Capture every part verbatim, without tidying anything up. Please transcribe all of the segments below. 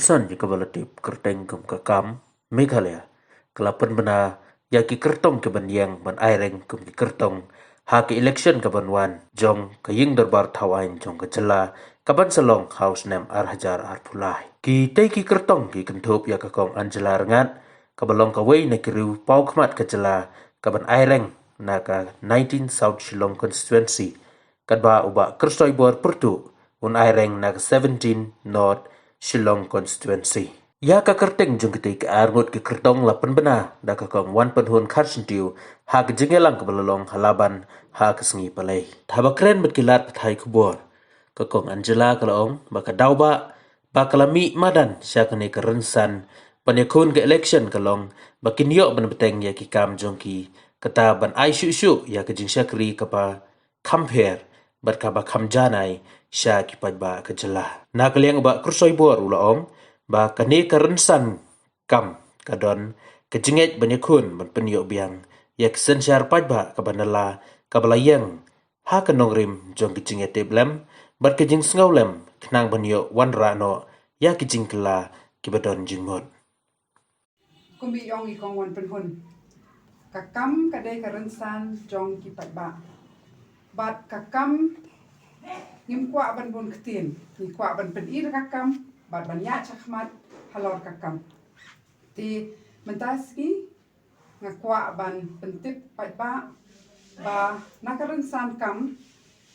San ïa kaba la tip kyrteng kum ka KAM Meghalaya ka la pynbna ïa ki kyrtong kiban ïeng ban aireng kum ki kyrtong ha ka election kaban wan jong ka ïing dorbar thaw aiñ jong ka jylla kaban sa long ha u snem ar hajar arphew lai. Kitei ki kyrtong ki kynthup ïa ka Kong Angela Rngat kaba long kawei na ki riew paw khmat ka jylla kaban aireng na ka nineteen South Shillong Constituency, katba u Bah Kyrsoibor Pyrtuh un aireng na ka seventeen North Shillong Constituency. Ïa ka kyrteng jong kitei ki arngut ki kyrtong la pynbna da ka Kong Wanpynhun Kharsyntiew ha ka jingïalang kaba la long ha Laban ha ka sngi Palei. Haba kren bad ki lad pathai khubor, ka Kong Angela ka la ong ba ka daw ba ba ka la mih madan sha kane ka rynsan ban ïakhun ka election ka long ba kin ïoh ban bteng ïa ki kam jong ki, kata ban ai shuh shuh ïa ka jingshakri kaba kham pher bad kaba kham janai sha ki paidbah ka jylla. Na ka liang u Bah Kyrsoibor u la ong ba kane ka rynsan kam ka don ka jingngeit ban ïakhun ban pynïoh biang ïa ka synshar paidbah kaba na la kaba la ïeng ha ka nongrim jong ka jingïatiplem bad ka jingsngewlem khnang ban ïoh wanrah noh ïa ka jingkylla kiba don jingmut. Kumba i ong i Kong Wanpynhun, ka kam ka dei ka rynsan jong ki paidbah. Bad ka kam ngim kwah ban bun ktien, ngi kwah ban pyni da ka kam bad ban ïaid shakhmat halor ka kam. Te mynta sngi nga kwah ban pyntip paidbah ba na ka rynsan kam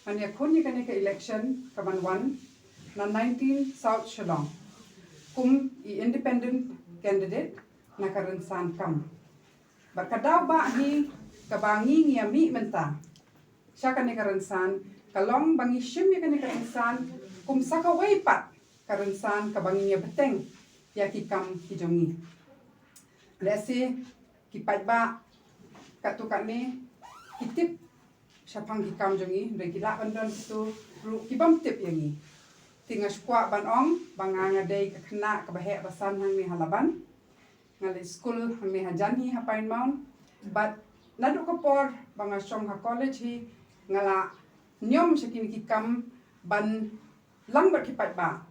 ngan ïakhun ïa kane ka election kaban wan na nineteen South Shillong kum i independent candidate na ka rynsan kam. Bad ka daw ba hi kaba ngi ngi ïa mih mynta sha kane ka rynsan ka long ba ngi shim ïa kane ka rynsan kum sa kawei pat ka rynsan kaba ngi ngi ïa bteng ïa ki kam ki jong ngi. Lehse ki paidbah katto katne ki tip shaphang ki kam jong ngi, hynrei ki lah ban don kito ruh ki bym tip ïa ngi. Te nga shu kwah ban ong ba nga nga dei ka khynnah kaba heh ba san hangne ha Laban. Nga leit skul hangne hajan hi ha Pine Mount. Bad naduh ka por ba nga shong ha college hi nga la niam sha kine ki kam ban lang bad ki paidbah,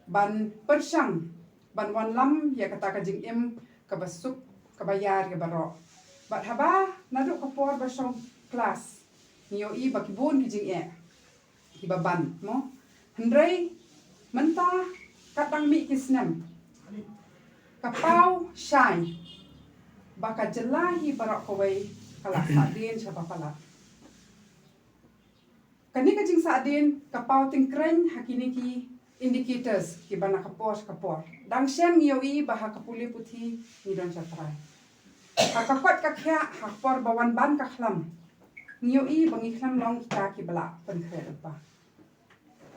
ban pyrshang ban wanlam ïa kata ka jingim kaba suk kaba ïar ïa baroh. Bad haba naduh ka por ba shong klas ngi ïohi ba ki bun ki jingeh kiba ban mo. Hynrei mynta ka tang mih ki snem ka paw shai ba ka jylla hi baroh kawei ka la sahdien sha ba palat. Kane ka jingsahdien ka paw tyngkrein ha kine ki indicators kiba na ka por sha ka por. Dang shen ngi ïohi ba ha ka pule puthi ngi don sha trai. Ha ka koit ka khiah ha ka por ba wan ban ka khlam ngi ïohi ba ngi khlem long kita kiba la pynkhreh lypa.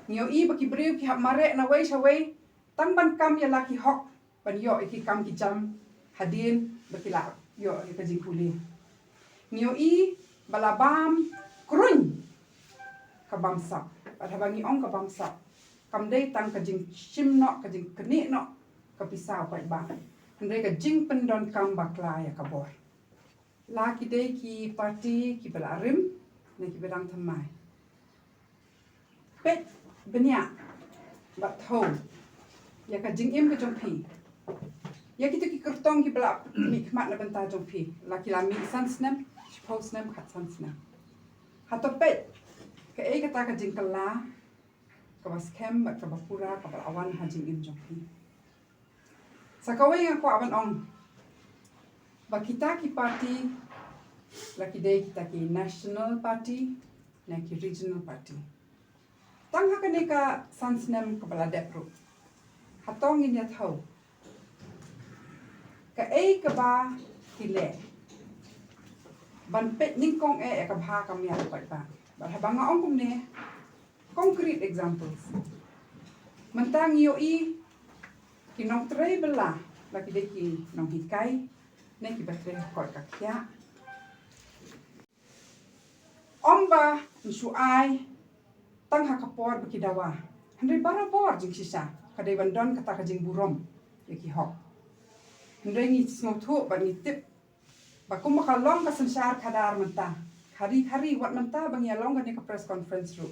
Ngi ïohi ba ki briew ki hap mareh na wei sha wei tang ban kam ïa la ki hok ban ïoh ïa ki kam ki jam hadien ba ki la ïoh ïa ka jingpule. Ngi ïohi ba la bam kruiñ ka bamsap. Bad haba ngi ong ka bamsap kam dei tang ka jingshim noh ka jingknieh noh ka pisa u paidbah, hynrei ka jingpyndonkam bakla ïa ka bor. La ki dei ki party kiba la rim ne kiba dang thymmai. Peit bniah bad thew ïa ka jingim ka jong phi. Ïa kito ki kyrtong kiba la mih khmat na bynta jong phi, la ki la mih san snem, shiphew snem, khatsan snem. Hato peit kaei kata ka jingkylla kaba skhem bad kaba pura kaba la wan ha jingim jong phi. Sa kawei nga kwah ban ong ba kita ki party, la ki dei kita ki national party ne ki regional party, tang ha kane ka san snem kaba la dep ruh, hato ngin ïa thew kaei kaba ki leh ban peit nyngkong eh ïa ka bha ka miat u paidbah? Bad haba nga ong kumne, concrete examples. Mynta ngi ïohi ki nongtrei bylla, la ki dei ki nonghikai ne kiba trei ha koit ka khiah. Ym ba yn shu ai tang ha ka por ba ki dawa, hynrei barabor jingshisha ka dei ban don kata ka jingburom ïa ki hok. Hynrei ngi sngewthuh bad ngi tip ba kumba ka long ka synshar khadar mynta, khari khari wat mynta ba ngi ïa long kane ka press conference ruh,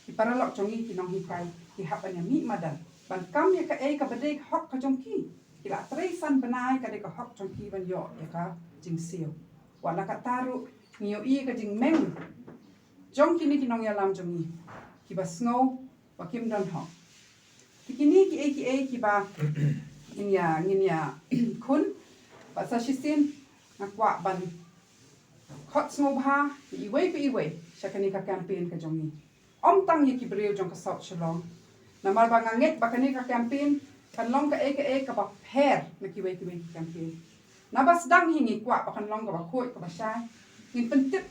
ki paralok jong ngi ki nonghikai ki hap ban ïa mih madan ban kam ïa kaei kaba dei ka hok ka jong ki. Ki la trei san bnai, ka dei ka hok jong ki ban ïoh ïa ka jingsiew. Wat la katta ruh ngi ïohi ka jingmeng jong kine ki nongïalam jong ngi kiba sngew ba kim don hok. Te kine kiei kiei kiba ngin ïa, ngin ïakhun, bad sa shisien nga kwah ban khot sngewbha ïa iwei pa iwei sha kane ka campaign ka jong ngi. Ym tang ïa ki briew jong ka South Shillong. Namar ba nga ngeit ba kane ka campaign kan long kaei kaei kaba pher na kiwei kiwei ki campaign. Naba sdang hi ngi kwah ba kan long kaba khuid kaba shai. Ngin pyntip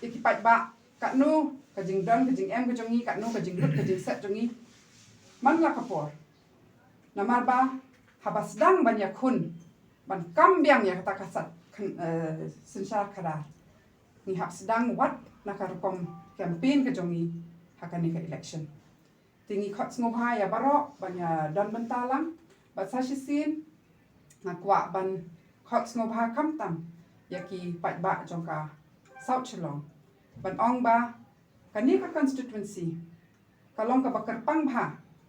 ïa ki paidbah katno ka jingdon ka jingem ka jong ngi, katno ka jinglut ka jingset jong ngi man la ka por. Namar ba haba sdang ban ïakhun, ban kam biang ïa kata ka sat khan, eh, synshar khadar, ngi hap sdang wat na ka rukom campaign ka jong ngi ha kane ka election. Te ngi khot sngewbha ïa baroh ban ïa don bynta lang, bad sa shisien nga kwah ban khot sngewbha khamtam ïa ki paidbah jong ka South Shillong ban ong ba kane ka constituency ka long kaba kyrpang bha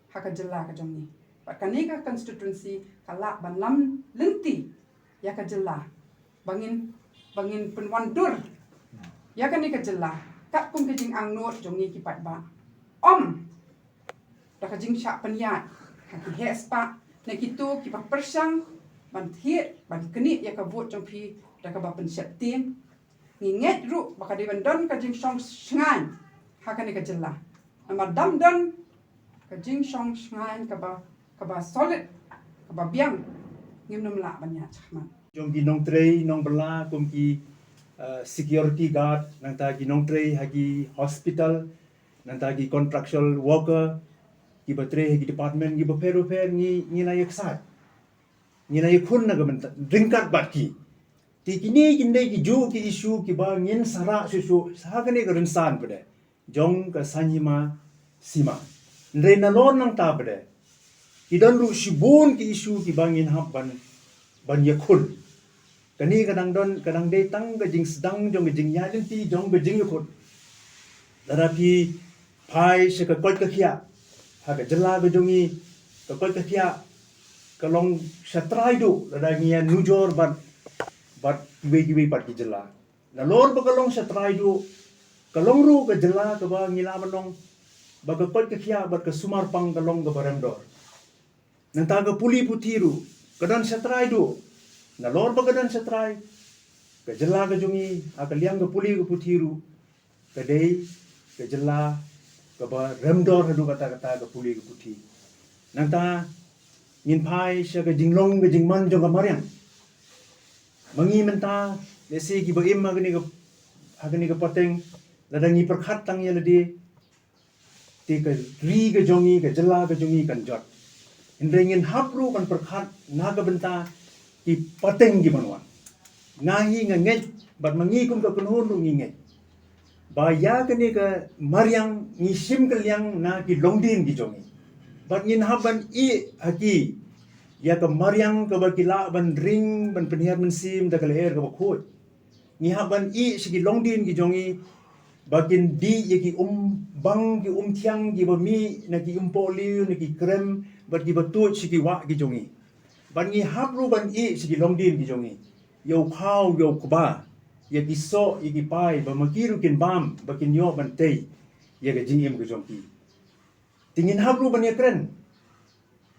ha ka jylla ka jong ngi. Bad kane ka constituency ka lah ban lam lynti ïa ka jylla ba ngin, ba ngin pynwandur ïa kane ka jylla katkum ka jingangnud jong ngi ki paidbah. Ym da ka jingshah pynïaid ha ki heh spah na kito kiba pyrshang ban thied ban knieh ïa ka vote jong phi da kaba pynsheptieng. Ngi ngeit ruh ba ka dei ban don ka jingshong shngaiñ ha kane ka jylla. Namar dam don ka jingshong shngaiñ kaba, kaba solid, kaba biang, ngim nym lah ban ïaid shakhmat. Jong ki nongtrei nongbylla kum ki, eh, security guard, nangta ki nongtrei ha ki hospital, nangta ki contractual worker kiba trei ha ki department kiba pher bapher, ngi, ngi la ïaksaid, ngi la ïakhun na ka bynta ryngkat bad ki. Te kine kin dei ki juh ki issue kiba ngin sarah shuh shuh ha kane ka rynsan pat de jong ka saiñ hima sima. Hynrei nalor nangta pat de ki don ruh shibun ki issue kiba ngin hap ban, ban ïakhun. Kane ka dang don, ka dang dei tang ka jingsdang jong ka jingïaid lynti jong ka jingïakhun. Lada phi phai sha ka koit ka khiah ha ka jylla ka jong ngi, ka koit ka khiah ka long shatrai duh lada ngi ïa nujor bad, bad kiwei kiwei pat ki jylla. Nalor ba ka long shatrai duh, ka long ruh ka jylla kaba ngi lah ban ong ba ka koit ka khiah bad ka sumar pang ka long kaba rem dor. Nangta ka pule puthi ruh ka don shatrai duh. Nalor ba ka don shatrai, ka jylla ka jong ngi ha ka liang ka pule ka puthi ruh ka dei ka jylla kaba rem dor haduh katta katta ka pule ka puthi. Nangta ngin phai sha ka jinglong ka jingman jong ka mariang. Ma ngi mynta, lehse kiba im ha kane ka, ha kane ka pateng, lada ngi pyrkhat tang ïa lade, te ka ri ka jong ngi, ka jylla ka jong ngi kan jot. Hynrei ngin hap ruh ban pyrkhat na ka bynta ki pateng kiban wan. Nga hi nga ngeit bad ma ngi kum ka kynhun ruh ngi ngeit ba ïa kane ka mariang ngi shim kylliang na ki longdien ki jong ngi. Bad ngin hap ban ïeh ha ki ïa ka mariang kaba ki lah ban ring ban pynhiar mynsiem da ka lyer kaba khuid. Ngi hap ban ïeh sha ki longdien ki jong ngi ba kin dih ïa ki um bang ki um thiang kiba mih na ki um pohliew na ki krem bad kiba tuid sha ki wah ki jong ngi. Bad ngi hap ruh ban ïeh sha ki longdien ki jong ngi, ïa u khaw ïa u kba, ïa ki soh ïa ki pai, ba ma ki ruh kin bam ba kin ïoh ban tei ïa ka jingim ka jong ki. Te ngin hap ruh ban ïakren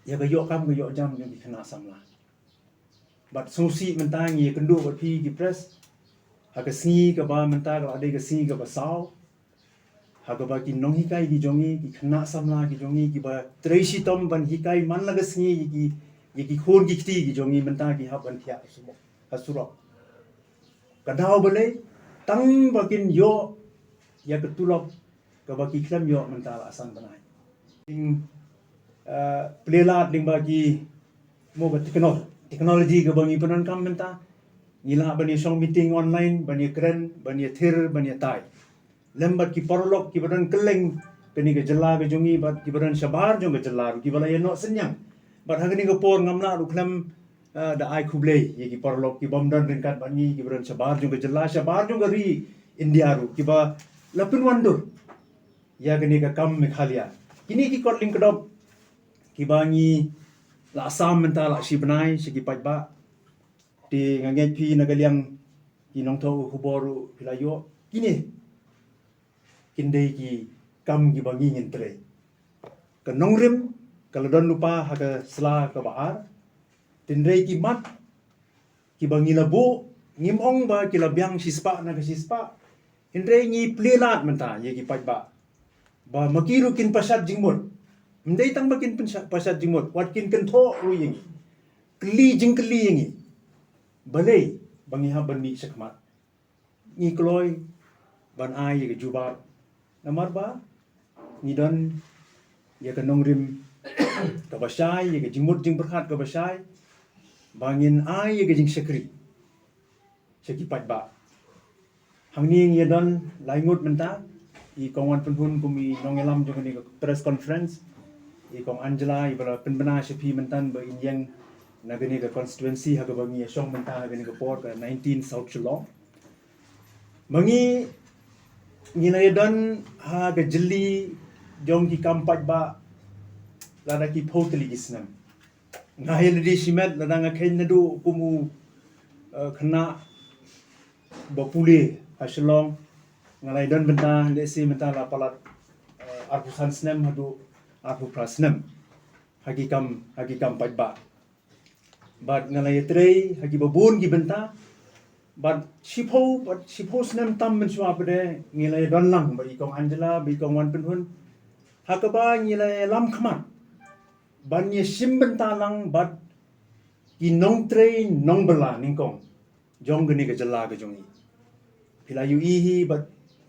ïa ka ïoh kam ka ïoh jam jong ki khynnah samla. Bad sngewsih mynta ngi ïakynduh bad phi ki press ha ka sngi kaba mynta ka la dei ka sngi kaba saw, ha kaba ki nonghikai ki jong ngi, ki khynnah samla ki jong ngi kiba trei shitom ban hikai man la ka sngi ïa ki, ïa ki khun ki kti ki jong ngi mynta ki hap ban thiah ha surok, ha surok. Ka daw balei? Tang ba kin ïoh ïa ka tulop kaba ki khlem ïoh mynta la san bnai. Ding, eh, plie lad lyngba ki, mo, ka techno-, technology kaba ngi pyndonkam mynta. Ngi lah ban ïa shong meeting online, ban ïa kren, ban ïa thir, ban ïa tai. Lem bad ki paralok kiba don kylleng kane ka jylla ka jong ngi bad kiba don shabar jong ka jylla ruh kiba la ïa noh synñiang. Bad ha kane ka por ngam lah ruh khlem, eh, da ai khublei ïa ki paralok kibym don ryngkat bad ngi, kiba don shabar jong ka jylla, shabar jong ka ri India ruh kiba la pynwandur ïa kane ka kam Meghalaya. Kine ki kot lyngkdop Kiba ngi la sam mynta la shi bnai sha ki paidbah. Te nga ngeit phi na ka liang ki nongthoh khubor ruh phi la ïoh. Kine kin dei ki kam kiba ngi ngin trei. Ka nongrim ka la don lypa ha ka sla kaba ar. Tynrai ki mat kiba ngi la buh, ngim ong ba ki la biang shispah na ka shispah. Hynrei ngi plie lad mynta ïa ki paidbah ba ma ki ruh kin pashat jingmut. Ym dei tang ba kin pashat, pashat jingmut, wat kin kynthoh ruh ïa ngi, kylli jingkylli ïa ngi. Balei ba ngi hap ban mih shakhmat? Ngi kloi ban ai ïa ka jubab. Namar ba ngi don ïa ka nongrim kaba shai, ïa ka jingmut jingpyrkhat kaba shai, ba ngin ai ïa ka jingshakri sha ki paidbah. Hangne ngi don lai ngut mynta, i Kong Wanpynhun kum i nongïalam jong kane ka press conference, i Kong Angela iba la pynbna sha phi mynta ba in ïeng na kane ka constituency ha kaba ngi ïashong mynta ha kane ka por, ka nineteen South Shillong. Ma ngi, ngi la ïadon ha ka jylli jong ki kam paidbah lada ki phew tylli ki snem. Nga ïa lade shimet lada nga kheiñ naduh kum u, eh, khynnah ba pule ha Shillong. Nga la ïadon mynta, lehse mynta la palat, eh, arphew san snem haduh arphew phra snem ha ki kam, ha ki kam paidbah. Bad nga la ïatrei ha kiba bun ki bynta. Bad shiphew, bad shiphew snem tam mynshuwa pat de ngi la ïadon lang bad i Kong Angela bad i Kong Wanpynhun ha kaba ngi la ïalam khmat ban ïashim bynta lang bad ki nongtrei nongbylla nyngkong jong kane ka jylla ka jong ngi. Phi la ïohi hi bad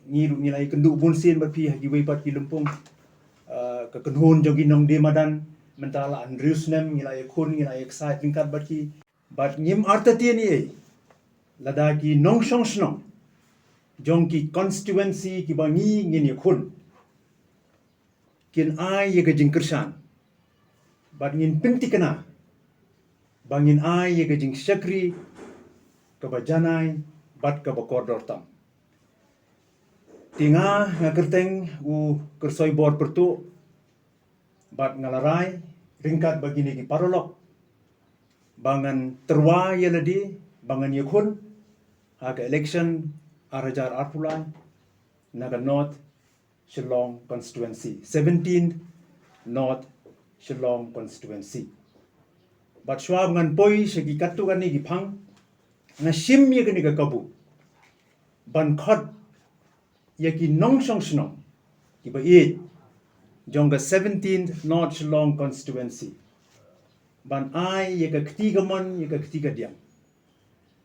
ngi ruh ngi la ïakynduh bunsien bad phi ha kiwei pat ki lympung. Ah, ka kynhun jong ki nongdie madan mynta la hynriew snem ngi la ïakhun, ngi la ïaksaid ryngkat bad ki. Bad ngim artatien ei ei lada ki nongshong shnong jong ki constituency kiba ngi ngin ïakhun kin ai ïa ka jingkyrshan. Bad ngin pynthikna ba ngin ai ïa ka jingshakri kaba janai bad kaba kordor tam. Te nga, nga kyrteng u Kyrsoi Bor Pyrtuh, bad nga la rai ryngkat bad kine ki paralok ba ngan tyrwa ïa lade ba ngan ïakhun ha ka election ar hajar arphew lai na ka North Shillong Constituency, seventeenth North Shillong Constituency. Bad shuwa ba ngan poi sha ki katto katne ki phang, nga shim ïa kane ka kabu ban khot ïa ki nongshong shnong kiba ïeit jong ka seventeenth North Shillong Constituency ban ai ïa ka kti kamon, ïa ka kti kadiang,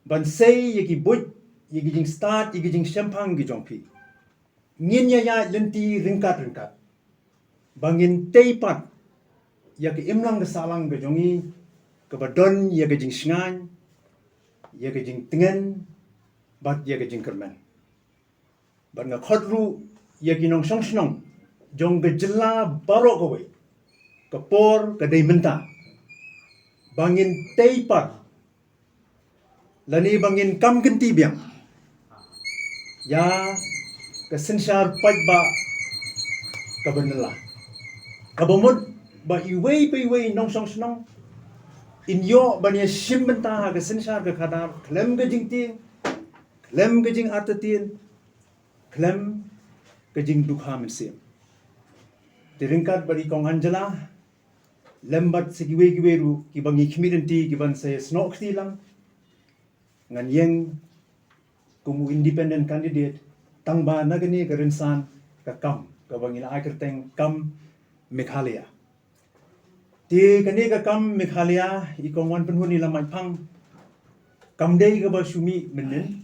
ban sei ïa ki buit, ïa ki jingstad, ïa ki jingshemphang ki jong phi. Ngin ïa ïaid lynti ryngkat ryngkat ba ngin tei pat ïa ka imlang ka sahlang ka jong ngi kaba don ïa ka jingshngaiñ, ïa ka jingtngen bad ïa ka jingkyrmen. Bad nga khot ruh ïa ki nongshong shnong jong ka jylla baroh kawei, ka por ka dei mynta ba ngin tei pat lane ba ngin kam kynti biang ïa ka synshar paidbah kaba nylla, kaba mut ba iwei pa iwei nongshong shnong in ïoh ban ïashim bynta ha ka synshar ka khadar khlem ka jingtieng, khlem ka jingartatien, khlem ka jingdukha mynsiem. Te ryngkat bad i Kong Angela lem bad sa kiwei kiwei ruh kiba ngi khmih lynti kiban sa ïasnoh kti lang, ngan ïeng kum u independent candidate tang ba na kane ka rynsan ka kam kaba ngi la ai kyrteng kam Meghalaya. Te kane ka kam Meghalaya, i Kong Wanpynhun i la mait phang, kam dei kaba shu mih mynnin.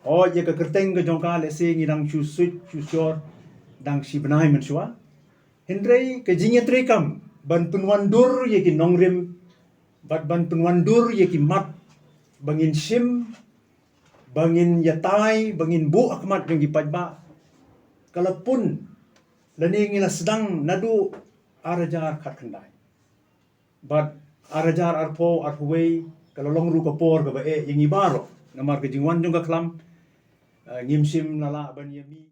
Hooid, ïa ka kyrteng ka jong ka lehse ngi dang shu suit shu shor dang shi bnai mynshuwa. Hynrei ka jingïatreikam ban pynwandur ïa ki nongrim bad ban pynwandur ïa ki mat ba ngin shim, ba ngin ïatai, ba ngin buh ha khmat jong ki paidbah, ka la pun lane ngi la sdang naduh ar hajar khatkhyndai. Bad ar hajar arphew, arphew wei ka la long ruh ka por kaba eh ïa ngi baroh namar ka jingwan jong ka khlam, eh, ngim shym la lah ban ïa mih.